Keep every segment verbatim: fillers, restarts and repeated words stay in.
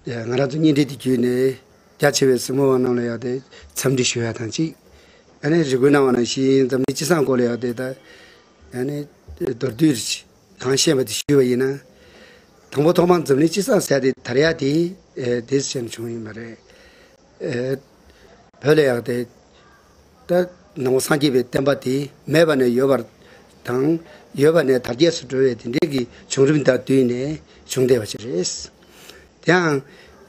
ང་རང་ཚོ་བརྙན་འཕྲིན་དེ་བརྒྱུད་ནས་རྒྱ་ཆེ་བའི་གཟིགས་མོ་བ་རྣམས་ལ་ཡག་དེ་འཚམས་འདྲི་ཞུ་ཡ་དང་གཅིག་ཨ་ནི་རེ་སྐུལ་གནང་བ་ནང་བཞིན་འཛམ་གླིང་སྤྱི་བསང་སྐོར་ལ་ཡག་དེ་ད་ཨ་ནི་མདོར་བསྡུས་གང་ཤེས་པ་དེ་ཞུས་པ་ཡིན་ན། དང་པོ་ཐོག་མར་འཛམ་གླིང་སྤྱི་བསང་ཟེར་ཡ་དེ་དར་ཡ་དེ་དེ་བཞིན་བྱུང་ཡིན་པ་རེད། བོད་ལ་ཡག་དེ། ད་ནང་པ་སངས་རྒྱས་པའི་བསྟན་པ་དེ་མེད་པ་ནས་ཡོད་པར་དང་ཡོད་པ་ནས་དར་རྒྱས་སུ་འགྲོ་བའི་དེ་འདྲའི་གི་བྱུང་རིམ་དང་བསྟུན་ནས་བྱུང་བསྡད་པ་ཞིག་རེད། དེའང་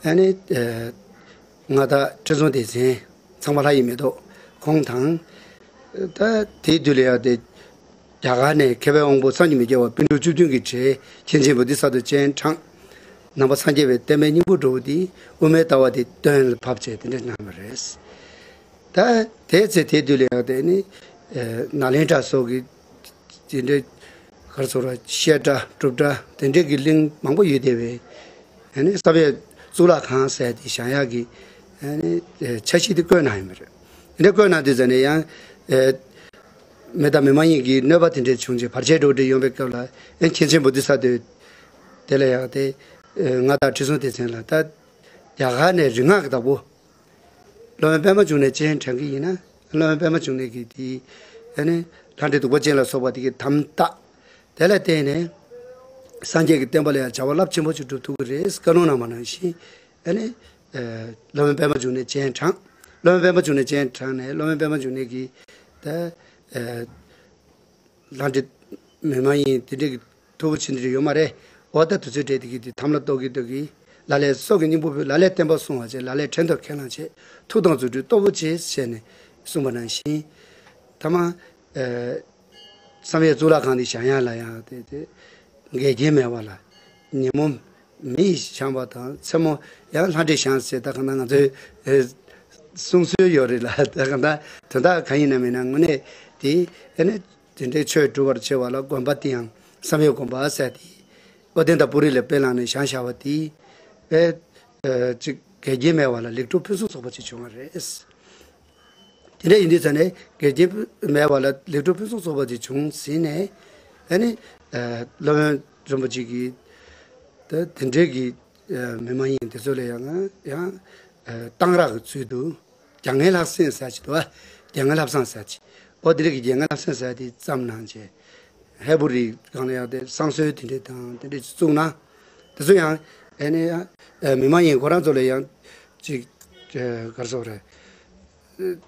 ཨ་ནི་མངའ་བདག་ཁྲི་སྲོང་ལྡེ་བཙན་ཚངས་པ་ལྷ་ཡི་མེ་ཏོག་ཁོང་དང་། ད་དེའི་དུས་ལ་ཡང་དེ་རྒྱ་གར་ནས་མཁས་པའི་དབང་པོ་བསམ་གྱིས་མི་ཁྱབ་པ་པཎ་གྲུབ་བཅུ་བདུན་གྱི་གྲས་མཁན་ཆེན་བོ་དྷི་ས་ཏྭ་སྤྱན་དྲངས། ནང་པ་སངས་རྒྱས་པའི་བསྟན་པའི་སྙིང་པོ་འགྲོ་བོ་དེ་དབུ་མའི་ལྟ་བ་དེ་སྟོན་ལ་ཕབ་བྱས་དེ་འདྲ་གནང་བ་རེད། ད་དེའི་ཚེ་དེ་དུས་ལ་ཡང་དེ་ནི་ནཱ་ལེནྡྲ་སོགས་ཀྱི་དེ་འདྲའི་གར་སོགས་ར་བཤད་གྲྭ་སྒྲུབ་གྲྭ་དེ་འདྲའི་གི་གླིང་མང་པོ་ཡོད་བསྡད་པས། ཨ་ནི་བསམ་ཡས་གཙུག་ལག་ཁང་ཟེར་དེ་བཞེངས་ཡག་གི་ཨ་ནི་འཆར་གཞི་དེ་བཀོད་གནང་ཡོད་པ་རེད། དེ་འདྲ་བཀོད་གནང་དུས་ཙམ་ནས་ཡང་མི་དང་མི་མ་ཡིན་གྱི་གནོད་པ་དེ་འདྲ་བྱུང་རྗེས་བར་ཆད་འགྲོ་འདྲ་ཡོང་པའི་སྐབས་ལ་ཨ་མཁན་ཆེན་བོ་དྷི་ས་ཏྭ་དེ་ལ་ཡང་དེ་མངའ་བདག་ཁྲི་སྲོང་ལྡེ་བཙན་ལ་ད་རྒྱ་གར་ནས་རིག་སྔགས་ཀྱི་བདག་པོ། སློབ་དཔོན་པདྨ་འབྱུང་གནས་སྤྱན་དྲངས་ཀྱི་ཡིན་ན། སློབ་དཔོན་པདྨ་འབྱུང་གནས་ཀྱིས་དེ་ཨ་ནི་ལྷ་འདྲེ་གདུག་པ་ཅན་ལ་སོགས་པ་དེ་གི་དམ་བཏགས། དེ་ལ་བརྟེན་ནས་སངས་རྒྱས་ཀྱི་བསྟན་པ་ལ་ཡང་བྱ་བ་རླབས་ཆེན་པོ་ཞིག་སྒྲུབ་ཐུབ་ཀྱི་རེད་བཀའ་ལུང་གནང་བ་ནང་བཞིན། ཨ་ནི་སློབ་དཔོན་པདྨ་འབྱུང་གནས་སྤྱན་དྲངས། སློབ་དཔོན་པདྨ་འབྱུང་གནས་སྤྱན་དྲངས་ནས་སློབ་དཔོན་པདྨ་འབྱུང་གནས་ཀྱིས་ད། ལྷ་འདྲེ་མི་མ་ཡིན་དེ་འདྲའི་གི་མཐུ་བོ་ཆེ་འདྲ་ཡོད་མ་རེད། འོ་ད་དུས་ཚོད་སྤྲད་དེ་གི་དེ་དམ་ལ་གཏོགས་ཀྱི་འདུག་གི། ལ་ལས་སྲོག་གི་སྙིང་པོ་ཕུལ། ལ་ལས་བསྟན་པ་སྲུང་བ་བྱེད། ལ་ལས་བྲན་དུ་ཁས་བླངས་བྱེད། ཐུགས་དམ་རྫུ་འཕྲུལ་སྟོབས་པོ་ཆེ་ཟེར་ནས་གསུངས་པ་ནང་བཞིན། ཐ་མ་བསམ་ཡས་གཙུག་ལག་ཁང་འདི་བཞེངས་ཡག་ལ་ཡང་དེ་དེ་འགལ་རྐྱེན་མེད་པ་ལ་ཉིན་མོ་མེ་ཡིས་བཞེངས་པ་དང་མཚན་མོ་ཡང་ལྷ་འདྲེ་བཞེངས་ཟེར་ད་གང་ལྟར་ང་ཚོའི་གསུང་སྲོལ་ཡོད་རེད་ལ། ད་གང་ལྟར་དོན་དག་གང་ཡིན་ན་མིན་ན་དངོས་གནས་དེ་ཨ་ནི། དེ་འདྲའི་ཆོས་སྒྲུབ་པར་བྱེད་པ་ལ་དགོན་པ་དེ་ཡང་བསམ་ཡས་དགོན་པ་ཟེར་དེ། ཨོ་དེ་འདྲ་པུ་རི་ལ་དཔེ་བླངས་ནས་བཞེངས་བཞག་པ་དེ། དཔེ་ཅིག་འགལ་རྐྱེན་མེད་པ་ལ་ལེགས་གྲུབ་ཕུན་སུམ་ཚོགས་པ་ཅིག་བྱུང་བ་རེད། དེ་འདྲ་ཡིན་དུས་ཙ་ནས་འགལ་རྐྱེན་མེད་པ་ལ་ལེགས་གྲུབ་ཕུན་སུམ་ཚོགས་པ་ཅིག་བྱུང་ཟིན་ནས། ཨ་ནི། སློབ་དཔོན་རིན་པོ་ཆེ་གིས། ད་དེ་འདྲའི་གི་མི་མ་ཡིན་དེ་ཚོ་ལ་ཡང་ཡང་གཏང་རག་གི་ཚུལ་དུ། རྒྱལ་བསྟན་བསླབ་གསང་ཟེར་གྱི་འདུག་བ། རྒྱལ་བསྟན་བསླབ་གསང་ཟེར་གྱི། ཨོ་དེ་རིགས་ཀྱི་རྒྱལ་བསྟན་བསླབ་གསང་ཟེར་དེ་བརྩམས་གནང་བྱས། ཧས་པོ་རི་སྒང་ལ་ཡང་དེ་བསང་གསོལ་དེ་འདྲས་དང་དེ་འདྲས་བཙུགས་གནང་། དེ་ཚོ་ཡང་ཨེ་ནས་ཡང་མི་མ་ཡིན་ཁོ་རང་ཚོ་ལ་ཡང་ཅིག་ག་རེ་ཟེར་དགོས་རེད།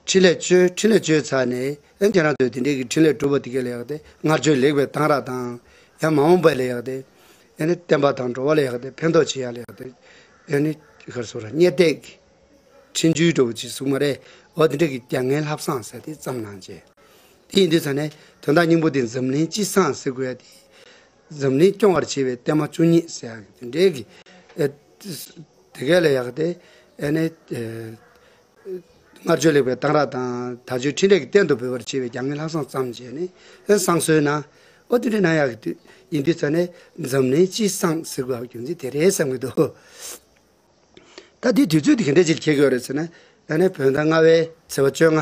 འཕྲིན་ལས་བཅོལ་འཕྲིན་ལས་བཅོལ་ཚར་ནས་ཨེ་ཁྱེད་རང་ཚོས་དེ་འདྲས་ཀྱི་འཕྲིན་ལས་སྒྲུབ་པ་དེ་ག་ལ་ཡག་དེ་སྔར་བྱོན་ལེགས་པའི་གཏང་རག་དང་། ཡང་མ་འོངས་པ་ལ་ཡག་དེ་ཨེ་ནས་བསྟན་པ་དང་འགྲོ་བ་ལ་ཡག་དེ་ཕན་ཐོགས་བྱེད་ཡག་ལ་ཡག་དེ་ཨེ་ནས་ག་རེ་ཟེར་དགོས་རེད། གཉེར་གཏད་ཀྱི། ཁྲིམས་བཅུའི་འགྲོ་བ་ཅིག་གསུངས་མ་རེད། འོ་དེ་འདྲ་གི་རྒྱལ་བསྟན་བསླབ་གསང་ཟེར་དེ་བརྩམས་གནང་བྱས། དེ་ཡིན་དུས་ཙ་ནས་དོན་དག་སྙིང་པོ་དེ་འཛམ་གླིང་སྤྱི་བསང་ཟེར་དགོས་ཡ་དེ། འཛམ་གླིང་སྐྱོང་བར་བྱེད་པའི་བརྟན་མ་བཅུ་གཉིས་ཟེར་ཡ་གི་དེ་འདྲའི་གི། ཨེ། དེ་གས་ལ་ཡག་དེ། ཨེ་ནས། ཨེ། སྔར་བྱོན་ལེགས་པའི་གཏང་རག་དང་ད་བརྗོད་འཕྲིན་ལས་ཀྱི་རྟེན་དུ་འབུལ་བར་བྱེད་པའི་རྒྱལ་བསྟན་བསླབ་གསང་བརྩམས་བྱས་ནས་ཨེ་བསང་གསོལ་གནང་། འོ་དེ་འདྲ་གནང་ཡག་གི་དུས་ཡིན་དུས་ཙ་ནས་འཛམ་གླིང་སྤྱི་བསང་ཟེར་དགོས་ཡག་རྒྱུ་མཚན་དེ་རེད་བསམ་གི་འདུག་ད་འདི་དུས་ཚོད་འདི་ག་འདྲ་ཅིག་ལ་འཁེལ་གྱི་ཡོད་རེད་ཟེར་ན། ཨ་ནི་བོད་ཟླ་ལྔ་པའི་ཚེས་པ་བཅོ་ལྔ་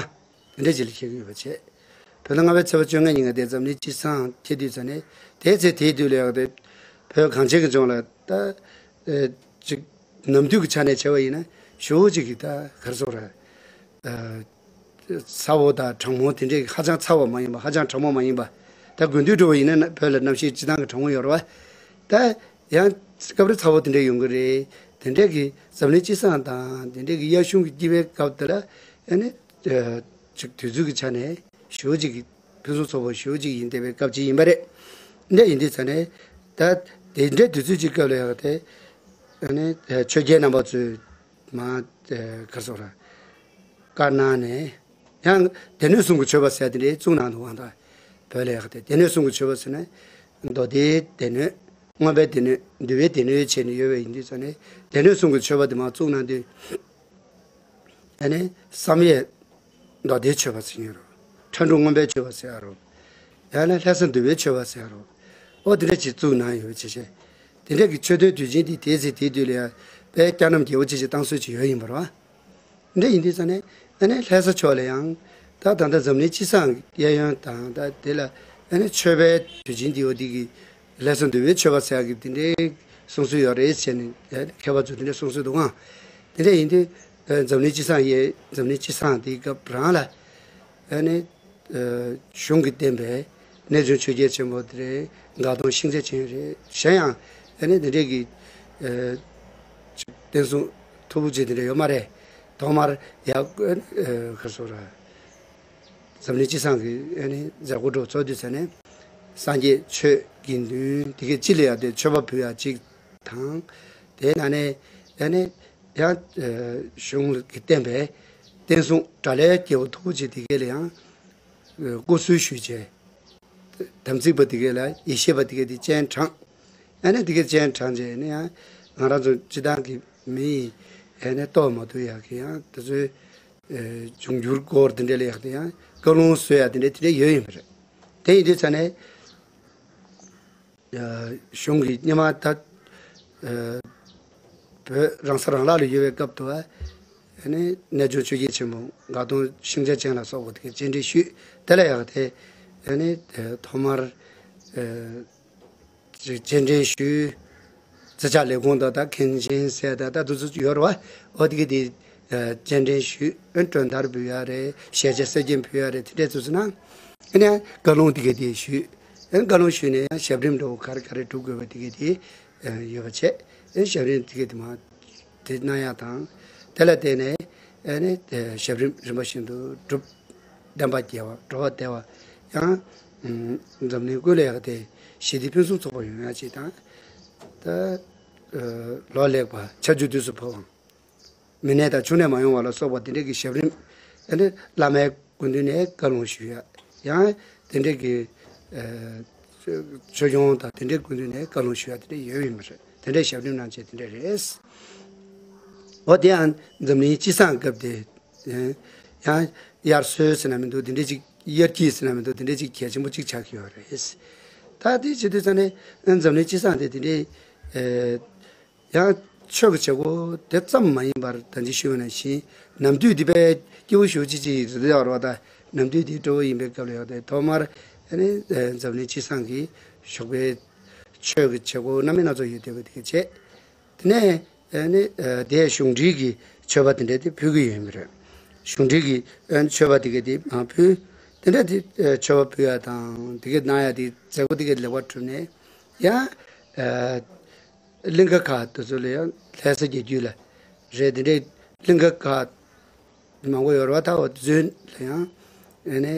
དེ་འདྲ་ཅིག་ལ་འཁེལ་གྱི་ཡོད་པ་བྱས། བོད་ཟླ་ལྔ་པའི་ཚེས་པ་བཅོ་ལྔ་ཉིན་ག་དེ་འཛམ་གླིང་སྤྱི་བསང་འཁེལ་དུས་ཙ་ནས་དེའི་ཚེ་དེའི་དུས་ལ་ཡག་དེ། བོད་གངས་ཅན་གྱི་ལྗོངས་ལ་ད། ཨེ། ཅིག་ནམ་དུས་ཀྱི་ཆ་ནས་བྱས་པ་ཡིན་ན་ཞེ་པོ་ཅིག་གི་ད་ག་རེ་ཟེར་དགོས་རེད། ཨ། ཚ་བོ་དང་གྲང་མོ་དེ་འདྲས་ཀྱི་ཧ་ཅང་ཚ་བ་མ་ཡིན་པ་ཧ་ཅང་གྲང་མོ་མ་ཡིན་པ། ད་དགུན་དུས་འགྲོ་བ་ཡིན་ན་བོད་ལ་གནམ་གཤིས་སྤྱིར་བཏང་གི་གྲང་མོ་ཡོད་རེད་བ། ད་ཡང་སྐབས་རེ་ཚ་བོ་དེ་འདྲས་ཡོང་གི་རེད། དེ་འདྲས་ཀྱི་འཛམ་གླིང་སྤྱི་བསང་དང་དེ་འདྲས་ཀྱི་དབྱར་གཞུང་གི་དཀྱིལ་པའི་སྐབས་དེ་ལ་ཨ་ནི། ཅིག་དུས་ཚོད་ཀྱི་ཆ་ནས་ཞེ་པོ་ཅིག་གི་ཕུན་སུམ་ཚོགས་པ་ཞེ་པོ་ཅིག་ཡིན་བསྡད་པའི་སྐབས་ཅིག་ཡིན་པ་རེད། འདི་ཡིན་དུས་ཙ་ནས་ད་དེ་འདྲའི་དུས་ཚོད་ཅིག་སྐབས་ལ་ཡག་དེ་ཨ་ནི་ཆོས་རྒྱལ་རྣམ་པ་ཚོས། མ། ག་རེ་ཟེར་དགོས་རེད། བཀའ་གནང་ནས། ཡང་སྡེ་སྣོད་གསུམ་གྱི་མཆོད་པ་ཟེར་དེ་འདྲའི་བཙུགས་གནང་འདུག་ཨང་། ད་བོད་ལ་ཡག་དེ་སྡེ་སྣོད་གསུམ་གྱི་མཆོད་པ་ཟེར་ན། མདོ་སྡེའི་སྡེ་སྣོད། མངོན་པའི་སྡེ་སྣོད། འདུལ་བའི་སྡེ་སྣོད་བྱས་ནས་ཡོད་པ་ཡིན་དུས་ཙ་ནས་སྡེ་སྣོད་གསུམ་གྱི་མཆོད་པ་དེ་མར་བཙུགས་གནང་དུས། ཨ་ནི་བསམ་ཡས་མདོ་སྡེའི་མཆོད་པ་ཟེར་ཡོད་རེད། ཁྲ་འབྲུག་མངོན་པའི་མཆོད་པ་ཟེར་ཡ་རེད། ཡང་ན་ལྷ་ས་འདུལ་བའི་མཆོད་པ་ཟེར་ཡ་རེད། ཨོ་དེ་འདྲ་ཅིག་བཙུགས་གནང་ཡོད་པ་བྱས་བྱས། དེ་འདྲ་གི་མཆོད་རྟེན་དུས་ཆེན་འདི་དེའི་ཚེ་དེའི་དུས་ལ་ཡང་དཔལ་སྐྱབས་གནམ་རྒྱལ་པོ་ཆེ་ཆེ་བཏང་སྲོལ་ཅིག་ཡོད་ཡིན་པ་རེད་བ། འདྲ་ཡིན་དུས་ཙ་ནས་ཨ་ནི་ལྷ་ས་ཕྱོགས་ལ་ཡང་ད་ད་ལྟ་འཛམ་གླིང་སྤྱི་བསང་གི་གཡས་གཡོན་དང་ད་དེ་ལ་ཨ་ནི་མཆོད་པའི་དུས་ཆེན་འདི་འོ་འདི་གི་ལྷ་ས་འདུལ་བའི་མཆོད་པ་ཟེར་ཡ་གི་དེ་འདྲའི་ གསུང་སྲོལ་ཡོད་རེད་ཟེར་ནས་མཁས་པ་ཚོས་དེ་འདྲ་གསུང་སྲོལ་འདུག་ཨང་། དེ་འདྲ་ཡིན་དུས་འཛམ་གླིང་སྤྱི་བསང་ཡས་འཛམ་གླིང་སྤྱི་བསང་དེའི་སྐབས་རང་ལ་ཨ་ནི་གཞུང་གིས་བསྟན་པའི་གནས་ཆུང་ཆོས་རྒྱལ་ཆེན་པོ་དེ་རེད། དགའ་གདོང་ཤིང་བྱ་ཅན་རེད། གཞན་ཡང་ཨ་ནི་དེ་འདྲས་ཀྱི་བསྟན་སྲུང་མཐུ་བོ་ཅན་དེ་འདྲ་ཡོད་མ་རེད། ཐོག་མར་ཡ་ག་སོ་ར། འཛམ་གླིང་སྤྱི་བསང་གི་ཨ་ནི་མཛད་སྒོ་འགྲོ་ཚོགས་དུས་ཚོད་ནས་སངས་རྒྱས་ཆོས་དགེ་འདུན་དེ་གའི་སྤྱི་ལ་ཡ་དེ་མཆོད་པ་ཕུལ་ཡ་གཅིག་དང་། དེའི་ནང་ནས་ཨ་ནི་ཡང་གཞུང་གིས་བསྟན་པའི་བསྟན་སྲུང་དགྲ་ལྷའི་རྒྱལ་པོ་མཐུ་བོ་ཆེ་དེ་གའི་ལ་ཡང་སྐུ་གསོལ་ཞུས་བྱས། དམ་ཚིག་པ་དེ་གའི་ལ་ཡེ་ཤེས་པ་དེ་གའི་དེ་སྤྱན་དྲངས། ཨ་ནི་དེ་གའི་སྤྱན་དྲངས་བྱས་ནས་ཡང་ང་རང་ཚོ་སྤྱི་བཏང་གི་མི་ཡིས་ཨ་ནི་གཏོར་མ་ཐུབ་ཡག་གི་ཡང་དེ་ཚོའི་འབྱུང་འགྱུར་སྐོར་དེ་འདྲ་ལ་ཡག་དེ་ཡང་བཀའ་ལུང་སྩོལ་ཡག་དེ་འདྲ་དེ་འདྲ་ཡོད་ཡིན་པ་རེད། དེ་ཡིན་དུས་ཙ་ནས་གཞུང་གི་སྔོན་མ་ད་བོད་རང་ས་རང་ལག་ལ་ཡོད་པའི་སྐབས་དུ་ཨ་ནི་གནས་ཆུང་ཆོས་རྒྱལ་ཆེན་པོ་དགའ་གདོང་ཤིང་བྱ་ཅན་ལ་སོགས་པ་དེ་གའི་སྤྱན་འདྲེན་ཞུས། དེ་ལ་ཡག་དེ་ཨ་ནི་ཐོག་མར་སྤྱན་འདྲེན་ཞུས། རྩེ་ཕྱག་ལས་ཁུངས་དང་ད་མཁན་ཆེན་ཟེར་ད་ད་དུ་ཚོད་ཡོད་རེད་བ། ཨོ་དེ་གི་དེ་སྤྱན་འདྲེན་ཞུས། ཨན་སྒྲོན་དར་ཕུལ་ཡ་རེད། ཞལ་ཆད་གསེར་སྐྱེམས་ཕུལ་ཡ་རེད། དེ་འདྲས་ཚོ་ཚོ་ན་ཨ་ནི་བཀའ་ལུང་དེ་གི་དེ་ཞུས། ཨན་བཀའ་ལུང་ཞུས་ནས་ཡང་ཞབས་རིམ་འདྲ་བོ་ག་རེ་ག་རེ་སྒྲུབ་དགོས་པ་དེ་གི་དེ་ཡོད་པ་བྱས། ཨན་ཞབས་རིམ་དེ་གི་དེ་མ་དེ་གནང་ཡག་དང་། དེ་ལ་བརྟེན་ནས་ཨ་ནི་ཞབས་རིམ་རིམ་པ་བཞིན་དུ་སྒྲུབ། བདེན་པ་རྒྱལ་བ་འགྲོ་བ་བདེ་བ་ཡང་འཛམ་གླིང་ཀུན་ལ་ཡག་དེ་ཞི་བདེ་ཕུན་སུམ་ཚོགས་པ་ཡོང་ཡག་ཅིག་དང་། ད་ལོ་ལེགས་པ་ཆར་ཆུ་དུས་སུ་འཕོ་བའང་མི་ནད་དང་ཕྱུགས་ནད་མ་ཡོང་བ་ལ་སོགས་པ་དེ་འདྲས་ཀྱི་ཞབས་རིམ་ཨ་ནི་བླ་མའི་སྐུ་མདུན་ནས་བཀའ་ལུང་ཞུ་ཡག་ཡང་དེ་འདྲས་ཀྱི་ཆོས་སྐྱོང་དང་དེ་འདྲའི་སྐུ་མདུན་ནས་བཀའ་ལུང་ཞུ་ཡག་དེ་འདྲ་ཡོད་ཡིན་པ་རེད། དེ་འདྲའི་ཞབས་རིམ་གནང་བྱས་དེ་འདྲ་རེད། འོ་དེ་ཡང་འཛམ་གླིང་སྤྱི་བསང་སྐབས་དེ་ཡང་དབྱར་གསོལ་ཟེར་ན་མི་འདུག་དེ་འདྲ་ཅིག་དབྱར་སྐྱིད་ཟེར་ན་མི་འདུག་དེ་འདྲ་ཅིག་གལ་ཆེན་པོ་ཅིག་ཆགས་ཀྱི་ཡོད་རེད། ད་དེ་བྱེད་དུས་ཙང་ནས་འཛམ་གླིང་སྤྱི་བསང་དེ་དེ་འདྲའི་ཡང་ཆོས་ཀྱི་བྱེད་སྒོ་དེ་ཙམ་མ་ཡིན་པར་ད་ཅི་ཞུས་པ་ནང་བཞིན་ནམ་དུས་འདི་པའི་སྐྱིད་པོ་ཞེ་པོ་ཅིག་ཅིག་རེད་ཡོད་རེད་བ། ད་ནམ་དུས་འདི་སྤྲོ་བོ་ཡིན་པའི་སྐབས་ལ་ཡོད་དེ་ཐོག་མར་ཨ་ནི་འཛམ་གླིང་སྤྱི་བསང་གི་ཞོགས་པའི་ཆོས་ཀྱི་བྱེད་སྒོ་སྣ་མིན་སྣ་ཚོགས་ཡོད་བསྡད་པ་དེ་ག་བྱས། དེ་ནས་ཨ་ནི་དེའི་གཞུང་འབྲེལ་གྱི་མཆོད་པ་དེ་འདྲ་དེ་ཕུལ་གྱི་ཡོད་མི་རེད། གཞུང་འབྲེལ་གྱི་ཨ་ནི་མཆོད་པ་དེ་ག་དེ་མ་ཕུལ། དེ་འདྲ་དེ་མཆོད་པ་ཕུལ་ཡ་དང་དེ་ག་གནང་ཡ་དེ་མཛད་སྒོ་དེ་ག་ལེགས་པར་གྲུབ་ནས་ཡང་། གླིང་ག་ཁག་དེ་ཚོ་ལ་ཡང་ལྷ་ས་རྒྱལ་རྒྱུད་ལ་རེད། དེ་འདྲའི་གླིང་ག་ཁག་མང་པོ་ཡོད་རེད་བ། ད་འོ་དེ་ཚོ་ལ་ཡང་ཨ་ནི་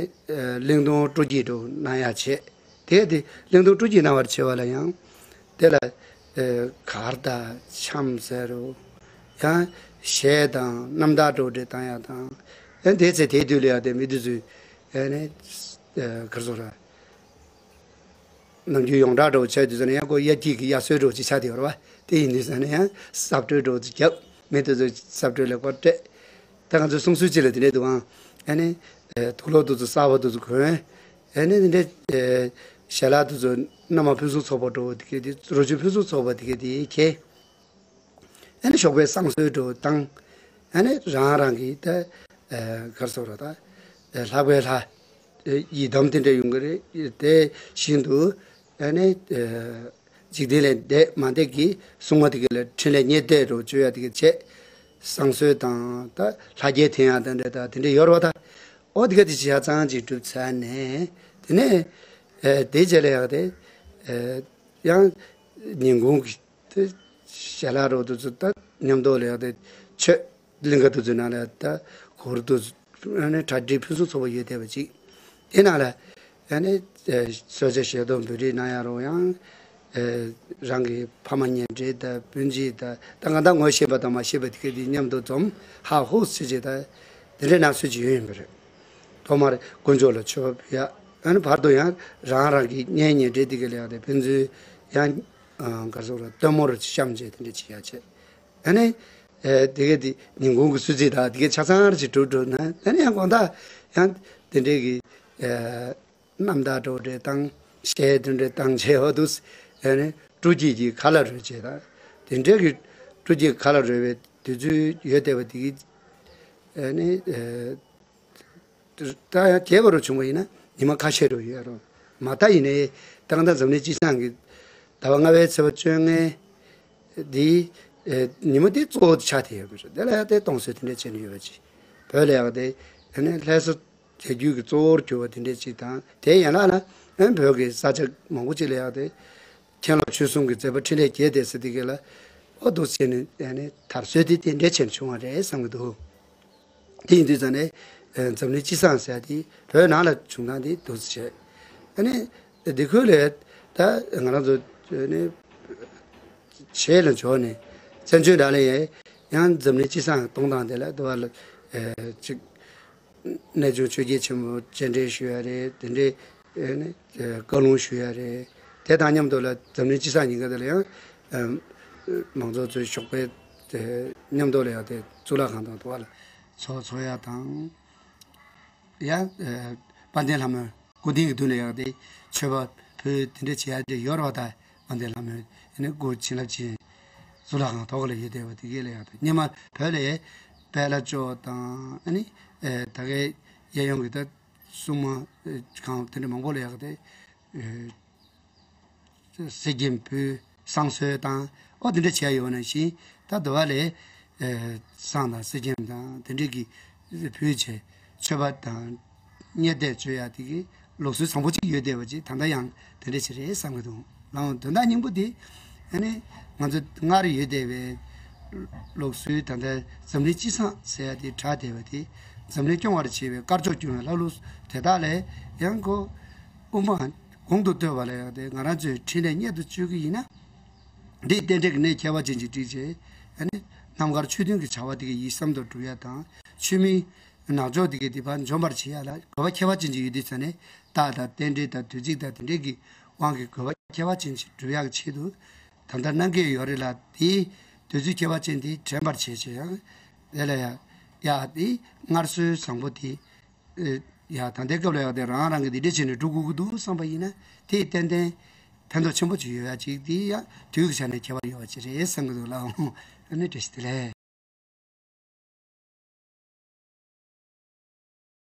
གླིང་སྟོང་སྤྲོ་སྐྱིད་འདྲ་བོ་གནང་ཡག་བྱས། དེ་དེ་གླིང་སྟོང་སྤྲོ་སྐྱིད་གནང་བར་བྱེད་པ་ལ་ཡང་དེ་ལ་གར་དང་འཆམ་ཟེར་རོ། ཡང་གཞས་དང་རྣམ་ཐར་འདྲ་བོ་འདྲ་བཏང་ཡག་དང་། ཨ་ནི་དེ་ཚེ་དེ་དུས་ལ་ཡང་དེ་མི་དེ་ཚོས་ཨ་ནི་ག་རེ་ཟེར་ར། ནམ་རྒྱུན་ཡོངས་གྲགས་འདྲ་བོ་ཆགས་དུས་ཙ་ན་ཡང་ཁོ་དབྱར་སྐྱིད་ཀྱི་དབྱར་གསོལ་འདྲ་བོ་ཅིག་ཆགས་བསྡད་ཡོད་རེད་བ། དེ་ཡིན་དུས་ཙ་ན་ཡང་གསབ་སྤྲོད་འདྲ་བོ་ཅིག་བརྒྱབ། མི་དེ་ཚོ་གསབ་སྤྲོད་ལེགས་པར་སྤྲད། ད་ང་ཚོའི་གསུང་སྲོལ་ཅིག་ལ་དེ་འདྲས་འདུག་ཨང་། ཨ་ནི་དུག་ལོག་དེ་ཚོ་གསར་པ་དེ་ཚོ་གོན། ཨ་ནི་དེ་འདྲས་ཞལ་ལག་དེ་ཚོ་མནའ་མ་ཕུན་སུམ་ཚོགས་པ་འདྲ་བོ་དེ་གས་དེ་རོ་བཅུད་ཕུན་སུམ་ཚོགས་པ་དེ་གས་དེ་ཁྱེར། ཨ་ནི་ཞོགས་པའི་བསང་གསོལ་འདྲ་བོ་བཏང་། ཨ་ནི་རང་རང་གི་ད་ག་རེ་ཟེར་ར། ད་ལྷག་པའི་ལྷ་ཡི་དམ་དེ་འདྲ་ཡོང་གི་རེད། དེ་བཞིན་དུ་ཨ་ནི་འཇིག་རྟེན་ལས་འདས་མ་འདས་ཀྱི་སྲུང་མ་དེ་ག་ལ་འཕྲིན་ལས་རྙེད་བདེ་འདྲ་བོ་བཅོལ་ཡ་དེ་ག་བྱས། བསང་གསོལ་དང་ད་ལྷ་རྒྱལ་འཐེན་ཡ་དེ་འདྲ་ད་དེ་འདྲ་ཡོད་རེད་བ། ད་ཨོ་དེ་ག་དེ་ཆ་ཚང་ཅིག་གྲུབ་ཚར་ནས་དེ་ནས་དེ་རྗེས་ལ་ཡག་དེ་ཡང་ཉིན་གུང་གི་དེ་ཞལ་ལག་རོ་དེ་ཚོ་ད་མཉམ་དུ་ལ་ཡག་དེ་མཆོད། གླིང་ག་དེ་ཚོའི་ནང་ལ་ད་གུར་དེ་ཚོ་ཨ་ནི་གྲ་སྒྲིག་ཕུན་སུམ་ཚོགས་པོ་ཡོད་བསྡད་པ་ཅིག་དེ་ནང་ལ་ཨ་ནི་གསོལ་ཇ་བཞེས་དོ་འབོད་རེས་གནང་ཡ་རོ། ཡང་རང་གི་ཕ་མ་ཉེ་འབྲེལ་དང་སྤུན་མཆེད་དང་ད་གང་ལྟར་ངོ་ཤེས་པ་དང་མ་ཤེས་པ་དེ་ག་དེ་མཉམ་དུ་འཛོམས་ཧ་ཧུ་ཟེར་བྱས་ད་དེ་འདྲའི་གནང་སྲོལ་ཅིག་ཡོད་ཡིན་པ་རེད། ཐོག་མར་དཀོན་མཆོག་ལ་མཆོད་པ་ཕུལ་ཡ། ཨ་ནི་བར་དུ་ཡང་རང་རང་གི་གཉེན་ཉེ་འབྲེལ་དེ་ག་ལ་ཡག་དེ་ཕན་ཚུན་ཡང་ག་རེ་ཟེར་ར། སྟོན་མོར་བཤམས་བྱས་དེ་འདྲ་བྱེད་ཡ་བྱས། ཨ་ནི། ཨེ་དེ་གས་དེ་ཉིན་གུང་གི་གསོལ་ཚིགས་དང་དེ་གས་ཆ་ཚང་རེ་ཅིག་གྲུབ་གྲུབ་ན་ཨ་ནི་ཡང་དགོང་དག་ཡང་དེ་འདྲའི་གི་ཨེ་རྣམ་ཐར་འདྲ་བོ་འདྲ་བཏང་། གཞས་དེ་འདྲ་བཏང་བྱས་འོ་འདུག་ཨ་ནི་སྤྲོ་སྐྱིད་ཀྱི་ཁ་ལག་རོལ་བྱས་དང་དེ་འདྲའི་གི་སྤྲོ་སྐྱིད་ཁ་ལག་རོལ་བའི་དུས་ཚོད་ཡོད་བསྡད་པ་དེ་གི་ཨ་ནི་ཨེ། ད་ཡང་རྒྱས་པ་རུ་བྱུང་བ་ཡིན་ན་ཉི་མ་ཁ་ཤས་རུ་ཡོད་རུང་མ་མཐའ་ཡིན་ནའི་ད་གང་ལྟར་འཛམ་གླིང་སྤྱི་བསང་གི་ཟླ་བ་ལྔ་པའི་ཚེས་པ་བཅོ་ལྔའི་ དེའི་ཉིན་མོ་དེ་གཙོ་བོ་ཆགས་བསྡད་ཡོད་པ་རེད། དེ་ལ་ཡང་དེ་གཏོང་སྲོལ་དེ་འདྲ་བྱས་ནས་ཡོད་པ་ཅིག་བོད་ལ་ཡང་དེ་ཨ་ནི་ལྷ་ས་རྒྱལ་རྒྱུད་ཀྱི་གཙོ་བོར་གྱུར་པ་དེ་འདྲ་ཅིག་དང་། དེའི་ཡན་ལག་ལ་ཨ་ནི་བོད་ཀྱི་ས་ཆ་མང་པོ་ཅིག་ལ་ཡང་དེ་མཁན་སློབ་ཆོས་གསུམ་གྱི་མཛད་པ་འཕྲིན་ལས་རྒྱས་བསྡད་ས་དེ་ག་ལ་ཨོ་འདུག་བྱས་ནས་ཨ་ནི་དར་སྲོལ་དེ་དེ་འདྲ་བྱས་ནས་བྱུང་བ་རེད་བསམ་གྱི་འདུག་དེ་ཡིན་དུས་ཙང་ནས་ཨ་འཛམ་གླིང་སྤྱི་བསང་ཟེར་ཡ་དེ་བོད་ནང་ལ་བྱུང་སྟངས་དེ་འདུག་སེ་བྱས། ཨ་ནི་སྡེ་ཁུལ་ལ་ད་ང་རང་ཚོ་ཨ་ནི་བྱེས་ལ་འབྱོར་ནས་བཙན་བྱོལ་ནང་ལ་ཡང་ཡང་འཛམ་གླིང་སྤྱི་བསང་གཏོང་སྟངས་དེ་ལ་དུ་བ་ལ་ཨ་ཅིག་གནས་ཆུང་ཆོས་རྒྱལ་ཆེན་པོ་སྤྱན་འདྲེན་ཞུ་ཡ་རེད། དེ་འདྲའི་ཨ་ནི་བཀའ་ལུང་ཞུ་ཡ་རེད། དེ་དང་མཉམ་དུ་ལ་འཛམ་གླིང་སྤྱི་བསང་ཉིན་ཀ་དེ་ལ་ཡང་ཨ་མང་ཚོགས་ཚོའི་ཞོགས་པའི་དེ་མཉམ་དུ་ལ་ཡང་དེ་གཙུག་ལག་ཁང་དང་དུ་བ་ལ་ཚོགས་ཚོགས་ཡ་དང་། ཡང་ཨ་དཔལ་ལྡན་ལྷ་མོའི་སྐུ་རྟེན་གྱི་མདུན་ལ་ཡང་དེ་མཆོད་པ་ཕུལ་དེ་འདྲ་བྱེད་ཡ་དེ་ཡོད་རེད་པ། ད་དཔལ་ལྡན་ལྷ་མོའི་ཨ་ནི་སྐུ་བྱིན་རླབས་ཅན་གཙུག་ལག་ཁང་ཐོག་ལ་ཡོད་བསྡད་པ་དེ་གས་ལ་ཡང་དེ་སྔོན་མ་བོད་ལ་དཔལ་ལྷ་ལྕོག་དང་ཨ་ནི་ཨ་ད་གའི་གཡས་གཡོན་གྱི་ད་སྲུང་མ་ཨ་ཁང་དེ་འདྲ་མང་པོ་ལ་ཡང་དེ་ཨ་གསེར་སྐྱེམས་ཕུལ་བསང་གསོལ་དང་ཨོ་དེ་འདྲ་བྱས་ཡོད་པ་ནང་བཞིན། ད་དུ་བ་ལས་ཨ་བསང་དང་གསེར་སྐྱེམས་དང་དེ་འདྲ་གི་ཕུལ་བྱས་མཆོད་པ་དང་གཉེར་གཏད་བཅོ་ཡ་དེ་གི་ལུགས་སྲོལ་བཟང་པོ་ཅིག་ཡོད་བསྡད་པ་ཅིག་ད་ལྟ་ཡང་དེ་འདྲ་ཞིག་རེད་བསམ་གི་འདུག་ལའང་དོན་དག་སྙིང་པོ་དེ་ཨ་ནི་ང་ཚོ་སྔར་ཡོད་བསྡད་པའི་ལུགས་སྲོལ་ད་ལྟ་འཛམ་གླིང་སྤྱི་བསང་ཟེར་ཡ་དེ་གྲགས་བསྡད་པ་དེ་འཛམ་གླིང་སྐྱོང་བར་བྱེད་པའི་དཀར་ཕྱོགས་སྐྱོང་བའི་ལྷ་ལུགས་དེ་དག་ལས་ཡང་ཁོ་དབུ་མ་གོང་དུ་བསྟོད་པ་ལ་ཡང་དེ་ང་རང་ཚོའི་འཕྲིན་ལས་གཉེར་དུ་བཅུག་གི་ཡིན་ན། འདི་རྟེན་འབྲེལ་གྱི་གནད་ཁྱད་པར་ཅན་ཅིག་བསྒྲིགས་རྗེས་ཨ་ནི་རྣམ་དཀར་ཆོས་མཐུན་གྱི་བྱ་བ་དེ་གའི་ཡིད་བསམ་དུ་འགྲུབ་ཡ་དང་། ཆོས་མིན་ནག་ཕྱོགས་དེ་གའི་དེ་བར་འཇོམས་པར་བྱེད་ཡ་ལ་དགོས་པ་ཁྱད་པར་ཅན་ཅིག་ཡོད་དུས་ཙང་ནས། རྟགས་དང་རྟེན་འབྲེལ་དང་དུས་ཚིགས་དང་དེ་འདྲའི་གི་དབང་གིས་དགོས་པ་ཁྱད་པར་ཅན་ཅིག་འགྲུབ་ཡག་གི་ཆེད་དུ་ད་ལྟ་གནང་གི་ཡོད་རེད་ལ། དེའི་དུས་ཚོད་ཁྱད་པར་ཅན་དེ་དྲན་པར་བྱེད་ཅེས་ཡང་དེ་ལ་ཡ་ཡ་དེ་སྔར་སྲོལ་བཟང་པོ་དེ་ཡ་ད་ལྟའི་སྐབས་ལ་ཡང་དེ་རང་རང་གི་འདི་འདྲ་བྱས་ནས་འགྲོ་དགོས་ཀྱི་འདུག་བསམ་པ་ཡིན་ན། དེ་ཏན་ཏན་ཕན་ཐོགས་ཆེན་པོ་ཅིག་ཡོད་ཡ་ཅིག་དེ་ཡང་དུས་ཀྱི་ཆ་ནས་ཁྱད་པར་ཡོད་པ་ཅིག་རེད་བསམ་གི་འདུག་ལགས། ཨ་ནི་བཀྲ་ཤིས་བདེ་ལེགས།